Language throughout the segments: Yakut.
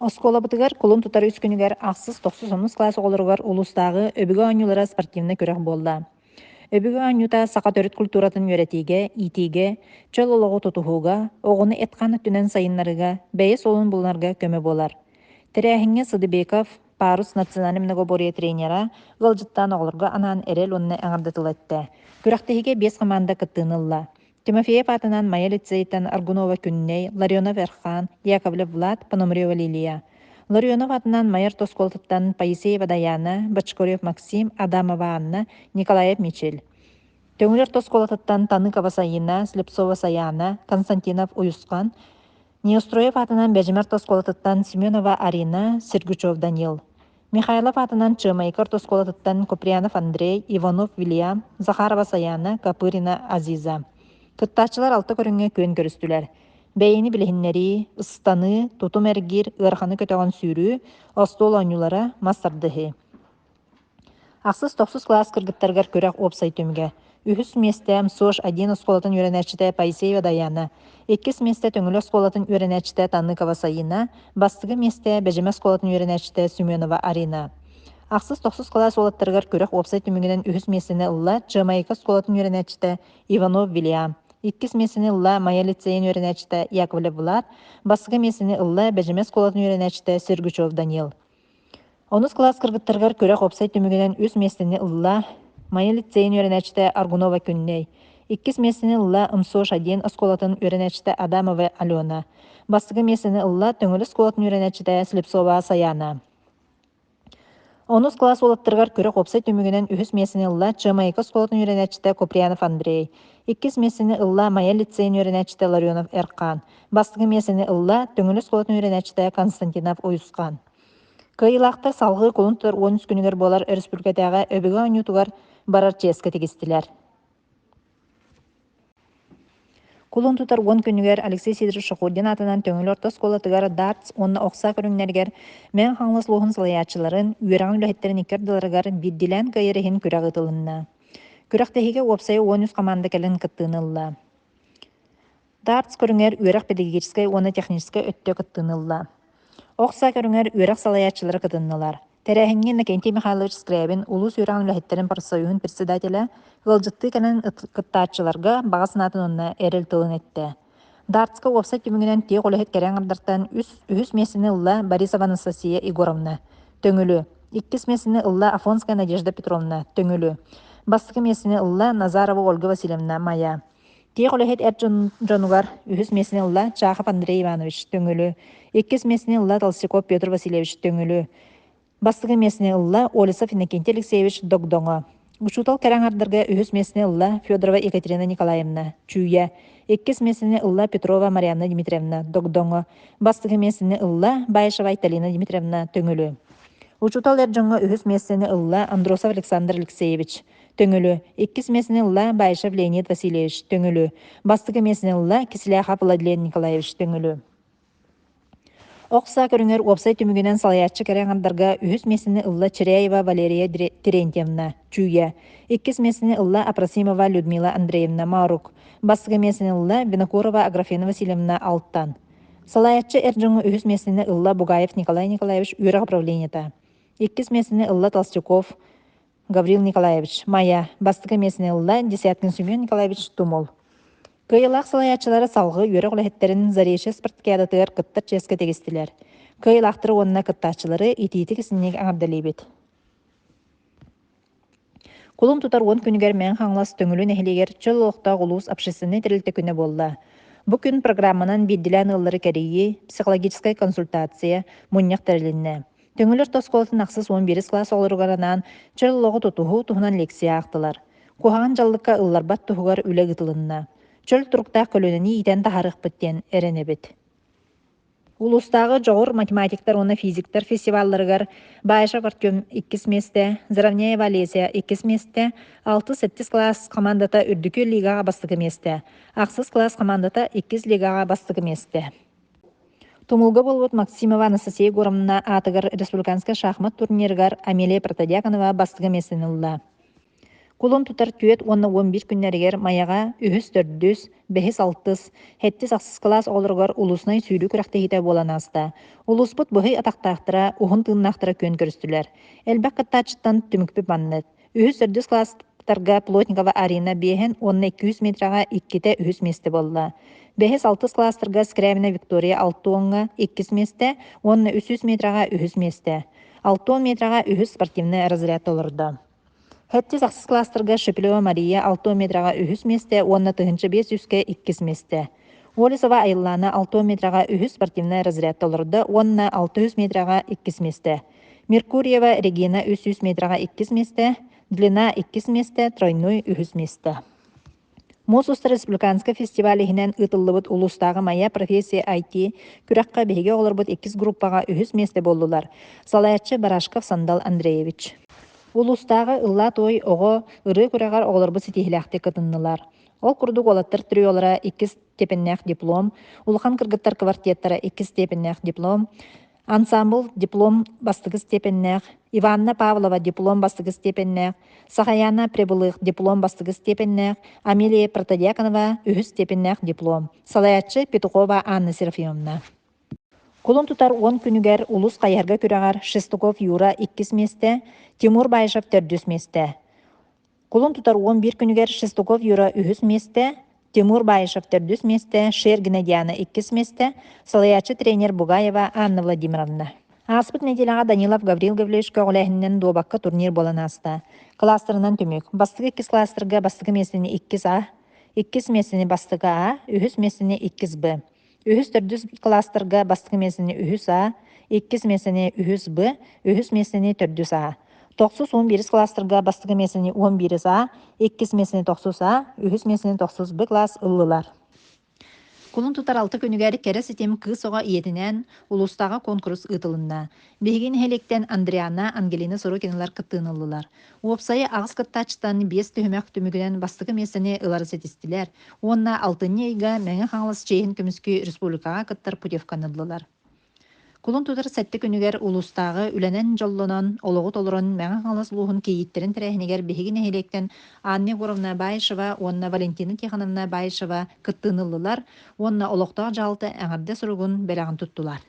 Оскуолабытыгар кулун тутар үс күнүгэр ахсыс, тохсус, онус кылаас оҕолоругар улуустааҕы өбүгэ оонньуулара спортивнай күрэх буолла. Өбүгэ оонньуута саха төрүт культуратын үөрэтиигэ, иитиигэ, чөл олоҕу тутуһууга, оҕону эт-хаан өттүнэн сайыннарыыга, бэйэ суолун булунарга көмө буолар. Тэрээһиҥҥэ Сыдыбеков, Парус национальнай многоборье тренера, ыалдьыттаан оҕолорго анаан эрэл уонна эҕэрдэ тыл эттэ. Күрэхтэһиигэ биэс хамаанда кыттыыны ылла. Тимофеев аатынан Майа лицейтэн Аргунова Күннэй, Ларионов Эрхан, Яковлев Влад, Пономарева Лилия. Ларионов аатынан Майа орто оскуолатыттан Поисеева Даяна, Бочкарев Максим, Адамова Анна, Николаев Мичил. Төҥүлү орто оскуолатыттан Таныкова Саина, Слепцова Саяна, Константинов Уйусхан, Неустроев аатынан Бэдьимэ орто оскуолатыттан Семенова Арина, Сергучев Данил. Михайлов аатынан Чыамайка орто оскуолатыттан Куприянов Андрей, Иванов Вильям, Захарова Саяна, Копырина Азиза. Кыттааччылар алта көрүҥҥэ күөн көрүстүлэр. Бэйэни билиһиннэрии, ыстаныы, тутум эргиир, ыараханы көтөҕөн сүүрүү, остуол оонньуулара, мас тардыһыы. Ахсыс-тохсус кылаас кыргыттарыгар күрэх уопсай түмүгэ. Үһүс миэстэ МСОШ-один оскуолатын үөрэнээччитэ Поисеева Даяна, иккис миэстэ Төҥүлү оскуолатын үөрэнээччитэ Таныкова Саина, бастакы миэстэ Бэдьимэ оскуолатын үөрэнээччитэ Семенова Арина. Ахсыс-тохсус кылаас уолаттарыгар күрэх уопсай түмүгүнэн үһүс миэстэни ылла Чыамайыка оскуолатын үөрэнээччитэ Иванов Вильям, иккис миэстэни ылла Майа лицейин үөрэнээччитэ Яковлев Влад, бастакы миэстэни ылла Бэдьимэ оскуолатын үөрэнээччитэ Сергучев Данил. Онус кылаас кыргыттарыгар күрэх уопсай түмүгүнэн үс миэстэни ылла Майа лицейин үөрэнээччитэ Аргунова Күннэй, иккис миэстэни ылла МСОШ один оскуолатын үөрэнээччитэ Адамова Алена, бастакы миэстэни ылла Төҥүлү оскуолатын үөрэнээччитэ Слепцова Саяна. Онус кылаас уолаттарыгар күрэх уопсай түмүгүнэн үһүс миэстэни ылла Чыамайыка оскуолатын үөрэнээччитэ Куприянов Андрей, иккис миэстэни ылла Майа лицейин үөрэнээччитэ Ларионов Эрхан, бастакы миэстэни ылла Төҥүлү оскуолатын үөрэнээччитэ Константинов Уйусхан. Кыайыылаахтар салгыы кулун тутар 13 күнүгэр буолар өрөспүүбүлүкэтээҕи өбүгэ оонньуутугар барар чиэскэ тигистилэр. Кулун тутар уон күнүгэр Алексей Сидорович Шахурдин аатынан Төҥүлү орто оскуолатыгар дартс уонна ох саа көрүҥнэригэр Мэҥэ Хаҥалас улууһун салайааччыларын, үөрэҕин үлэһиттэрин икки ардыларыгар биирдиилээн кыайар иһин күрэх ыытылынна. Күрэхтэһиигэ уопсайа 13 хамаанда кэлэн кыттыыны ылла. Дартс көрүҥэр үөрэх педагогическай уонна техническай өттө кыттыыны ылла. Ох саа көрүҥэр үөрэх салайааччылара кытыннылар. Тэрээһиҥҥэ Иннокентий Михайлович Скрябин улуус үөрэҕин үлэһиттэрин профсоюһун председателэ ыалдьыттыы кэлэн кыттааччыларга баҕа санаатын уонна эрэл тылын эттэ. Дартска уопсай түмүгүнэн тиэх үлэһит кэрэ аҥардартан үс, үһүс миэстэни ылла Борисова Анастасия Егоровна, Төҥүлү. Иккис миэстэни ылла Афонская Надежда Петровна, Төҥүлү. Бастакы миэстэни ылла Назарова Ольга Васильевна, Майа. Тиэх үлэһит эр дьонугар үһүс миэстэни ылла Чахов Андрей Иванович, Төҥүлү. Иккис миэстэни ылла Толстяков Петр Васильевич, Төҥүлү. Бастакы миэстэни ылла Олесов Иннокентий Алексеевич, Догдоҥо. Учуутал кэрэ аҥардарга үһүс миэстэни ылла Федорова Екатерина Николаевна, Чүүйэ. Иккис миэстэни ылла Петрова Марианна Дмитриевна, Догдоҥо. Бастакы миэстэни ылла Баишева Айталина Дмитриевна, Төҥүлү. Учуутал эр дьоҥҥо үһүс миэстэни ылла Андросов Александр Алексеевич, Төҥүлү. Иккис миэстэни ылла Баишев Леонид Васильевич, Төҥүлү. Бастакы миэстэни ылла Кисляхов Владлен Николаевич, Төҥүлү. Ох саа көрүҥэр уопсай түмүгүнэн салайааччы кэрэ аҥардарга үһүс миэстэни ылла Чиряева Валерия Терентьевна, Чүүйэ. Иккис миэстэни ылла Апросимова Людмила Андреевна, Моорук. Бастакы миэстэни ылла Винокурова Аграфена Васильевна, Алтан. Салайааччы эр дьоҥҥо үһүс миэстэни ылла Бугаев Николай Николаевич, үөрэх управлениета. Иккис миэстэни ылла Толстяков Гаврил Николаевич, Майа, бастакы миэстэни ылла Десяткин Семен Николаевич Тумул. Кыайыылаах салайааччылары салгыы үөрэх үлэһиттэрин Заречье спартакиадатыгар кыттар чиэскэ тигистилэр. Кыайыылаахтары уонна кыттааччылары итиитик-исинник эҕэрдэлиибит. Кулун тутар уон күнүгэр Мэҥэ Хаҥалас Төҥүлү нэһилиэгэр чөл олохтоох улуус общественнай тэрилтэ күнэ буолла. Бу күн программанан биирдилээн ыаллары кэрийии, психологическай консультация, мунньах тэрилиннэ. Төҥүлү орто оскуолатын ахсыс уон биирис кылаас оҕолоругар анаан чөл олоҕу тутуһуу туһунан лекция аахтылар. Куһаҕан дьаллыкка ылларбат туһугар үлэ ыытылынна. Чөл туруктаах көлүөнэни иитэн таһаарыахпыт диэн эрэнэбит. Улуустааҕы дьоҕур математиктар уонна физиктэр фестивалларыгар Баишев Артем иккис миэстэ, Заровняева Олеся иккис миэстэ, алтыс-сэттис кылаас хамаандата үрдүкү лигаҕа бастакы миэстэ, ахсыс кылаас хамаандата иккис лигаҕа бастакы миэстэ. Тумулга буолбут Максимова Анастасия Егоровна аатыгар республиканскай шахмат турнирыгар Амелия Протодьяконова бастакы миэстэни ылла. Кулун тутар түөрт уонна 11 күннэригэр Майаҕа үһүс-төрдүс, бэһис-алтыс, сэттис-ахсыс кылаас оҕолоругар улууснай сүүрүү күрэхтэһиитэ буолан ааста. Улууспут быһый атахтаахтара, уһун тыыннаахтара күөн көрүстүлэр. Элбэх кыттааччыттан түмүкпүт маннык. Үһүс-төрдүс кылаастарга Плотникова Арина биэһин уонна 200 метраҕа иккитэ үһүс миэстэ буолла. Бэһис-алтыс кылаастарга Скрябина Виктория алта уоҥҥа иккис миэстэ уонна 300 метраҕа үһүс миэстэ. 60 метраҕа үһүс спортивнай разряд толордо. Сэттис-ахсыс кылаастарга Шепелева Мария 60 метраҕа үһүс миэстэ уонна 1500-кэ иккис миэстэ. Олесова Айыллаана 60 метраҕа үһүс спортивнай разряд толордо уонна 600 метраҕа иккис миэстэ. Меркурьева Регина 300 метраҕа иккис миэстэ, Длина иккис миэстэ, тройной үһүс миэстэ. Муус устар республиканскай фестиваль иһинэн ыытыллыбыт улуустааҕы «Моя профессия IT» күрэххэ биһиги оҕолорбут иккис группаҕа үһүс миэстэ буоллулар. Салайааччы Барашков Сандал Андреевич. Улуустааҕы «Ыллаа-туой оҕо» ырыа күрэҕэр оҕолорбут ситиһиилээхтик кытыннылар. Ол курдук уолаттар триолара иккис степеннээх диплом, улахан кыргыттар квартеттара иккис степеннээх диплом, Ансаамбыл диплом бастакы степеннээх, Иванна Павлова диплом бастакы степеннээх, Сахаяна Прибылых диплом бастакы степеннээх, Амелия Протодьяконова үһүс степеннээх диплом. Салайааччы Петухова Анна Серафимовна. Кулун тутар 10 күнүгэр улус хайыһарга күрэҕэр Шестаков Юра иккис миэстэ, Тимур Баишев төрдүс миэстэ. Кулун тутар 11 күнүгэр Шестаков Юра үһүс миэстэ, Тимур Баишев төрдүс миэстэ, Шергина Диана иккис миэстэ, салайааччы тренер Бугаева Анна Владимировна. Ааспыт нэдиэлэҕэ Данилов Гаврил Гаврильевич көҕүлээһининэн дуобакка турнир буолан ааста. Кылаастарынан түмүк. Бастакы иккис кылаастарга бастакы миэстэни иккис А, иккис миэстэни бастакы А, үһүс миэстэни иккис Б. Үһүс-төрдүс кылаастарга бастакы миэстэни үһүс А, иккис миэстэни үһүс Б, үһүс миэстэни төрдүс А. Тохсус уон биирис кылаастарга бастакы миэстэни уон биирис А, иккис миэстэни тохсус А, үһүс миэстэни тохсус Б кылаас ыллылар. Кулун тутар алта күнүгэр кэрэ ситим кыыс оҕо ийэтинээн улуустааҕы куонкурус ыытылынна. Биһиги нэһилиэктэн Андриана, Ангелина Сорокиналар кыттыыны ыллылар. Уопсайа аҕыс кыттааччыттан биэс түһүмэх түмүгүнэн бастакы миэстэни ылары ситистилэр уонна алтынньы ыйга Мэҥэ Хаҥалас чиэһин көмүскүү республикаҕа кыттар путевканы ыллылар. Кулун тутар сэттэ күнүгэр улуустааҕы үлэнэн дьоллонон, олоҕу толорон Мэҥэ Хаҥалас улууһун кийииттэрин тэрээһинигэр биһиги нэһилиэктэн Анна Егоровна Баишева уонна Валентина Тихоновна Баишева кыттыыны ыллылар уонна олохтоох дьаһалта эҕэрдэ суругун бэлэҕин туттулар.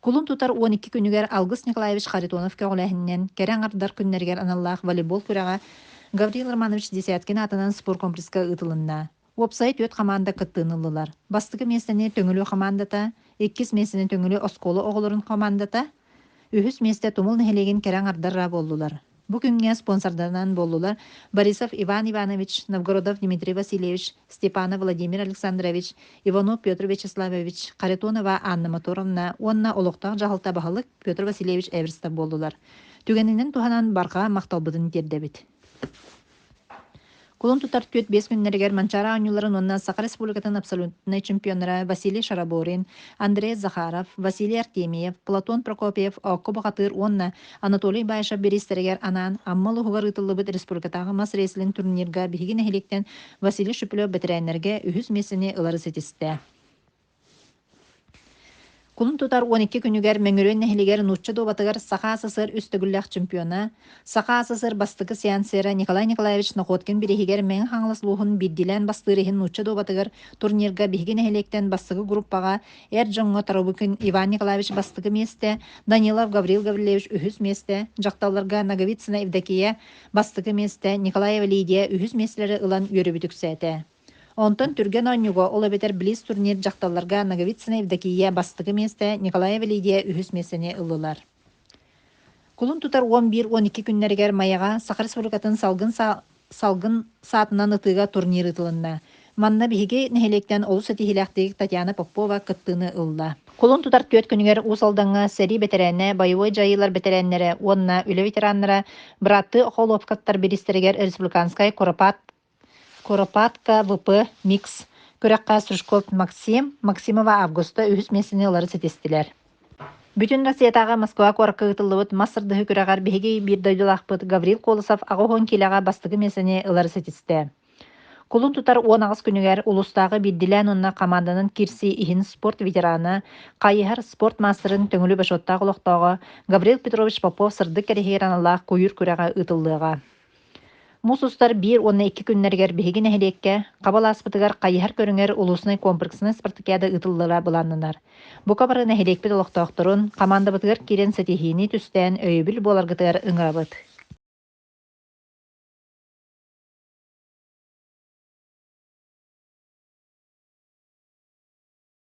Кулун тутар 12 күнүгэр Алгыс Николаевич Харитонов көҕүлээһининэн кэрэ аҥардар күннэригэр аналлаах волейбол күрэҕэ Гаврил Романович Десяткин аатынан спорткомплекска ыытылынна. Уопсайа түөрт хамаанда кыттыыны ыллылар. Бастакы миэстэни Төҥүлү хамаандата, иккис миэстэни Төҥүлү оскуола оҕолорун хамаандата, үһүс миэстэ Тумул нэһилиэгин кэрэ аҥардара буоллулар. Бу күҥҥэ спонсордарынан буоллулар Борисов Иван Иванович, Новгородов Дмитрий Васильевич, Степанов Владимир Александрович, Иванов Петр Вячеславович, Харитонова Анна Моторовна уонна олохтоох дьаһалта баһылык Петр Васильевич Эверстов буоллулар. Түгэнинэн туһанан барҕа махталбытын тиэрдэбит. Кулун тутар түөрт-биэс күннэригэр Манчаары оонньууларын уонна Саха Республикатын абсолютнай чемпионнара Василий Шараборин, Андрей Захаров, Василий Артемьев, Платон Прокопьев, Оокко Бухатыыр уонна Анатолий Баишев бириистэригэр анаан Амма улууһугар ыытыллыбыт республикатааҕы мас-рестлинг турнирга биһиги нэһилиэктэн Василий Шепелев бэтэрээннэргэ үһүс миэстэни ылары ситистэ. Кулун тутар 12 күнүгэр Мөҥүрүөн нэһилиэгэр нуучча дуобатыгар Саха СССР үс төгүллээх чемпиона, Саха СССР бастакы сеансера Николай Николаевич Находкин бирииһигэр Мэҥэ Хаҥалас улууһун биирдиилээн бастыыр иһин нуучча дуобатыгар турнирга биһиги нэһилиэктэн бастакы группаҕа эр дьоҥҥо Тарабукин Иван Николаевич бастакы миэстэ, Данилов Гаврил Гаврильевич үһүс миэстэ, дьахталларга Ноговицына Евдокия бастакы миэстэ, Николаева Лидия үһүс миэстэлэри ылан үөрүүбүт үксээтэ. Онтон түргэн оонньууга, ол эбэтэр блиц турнир дьахталларга Ноговицына Евдокия бастакы миэстэ, Николаева Лидия үһүс миэстэни ыллылар. Кулун тутар 11-12 күннэригэр Майаҕа Саха Республикатын салгын, салгын саатынан ытыыга турнир ыытылынна. Манна биһиги нэһилиэктэн олус ситиһиилээхтик Татьяна Попова кыттыыны ылла. Кулун тутар түөрт күнүгэр Уус Алдаҥҥа сэрии бэтэрээнэ, бойобуой дьайыылар бэтэрээннэрэ уонна үлэ ветераннара бырааттыы Охолуопкаттар бириистэригэр республиканскай Куропат Куропатка ВП Микс күрэххэ Стручков Максим, Максимова Августа үһүс миэстэни ылары ситистилэр. Бүтүн Россиятааҕы Москва куоракка ыытыллыбыт мас сырдыһыы күрэҕэр биһиги биир дойдулаахпыт Гаврил Колосов 80 киилэҕэ бастакы миэстэни ылары ситистэ. Кулун тутар 18 күнүгэр улуустааҕы биирдиилээн уонна хамаанданан киирсии иһин спорт ветерана, хайыһар спорт маастарын Төҥүлү бочуоттаах олохтооҕо Гаврил Петрович Попов сырдык кэриэһигэр аналлаах куйуур күрэҕэ ыытыллыаҕа. Муус устар биир уонна икки күннэригэр биһиги нэһилиэккэ Хабал ааспытыгар хайыһар көрүҥэр улууснай комплекснай спартакиада ыытыллара былааннанар. Бука бары нэһилиэкпит олохтоохторун, хамаандабытыгар киирэн ситиһиини түстээн өйөбүл буоларгытыгар ыҥырабыт.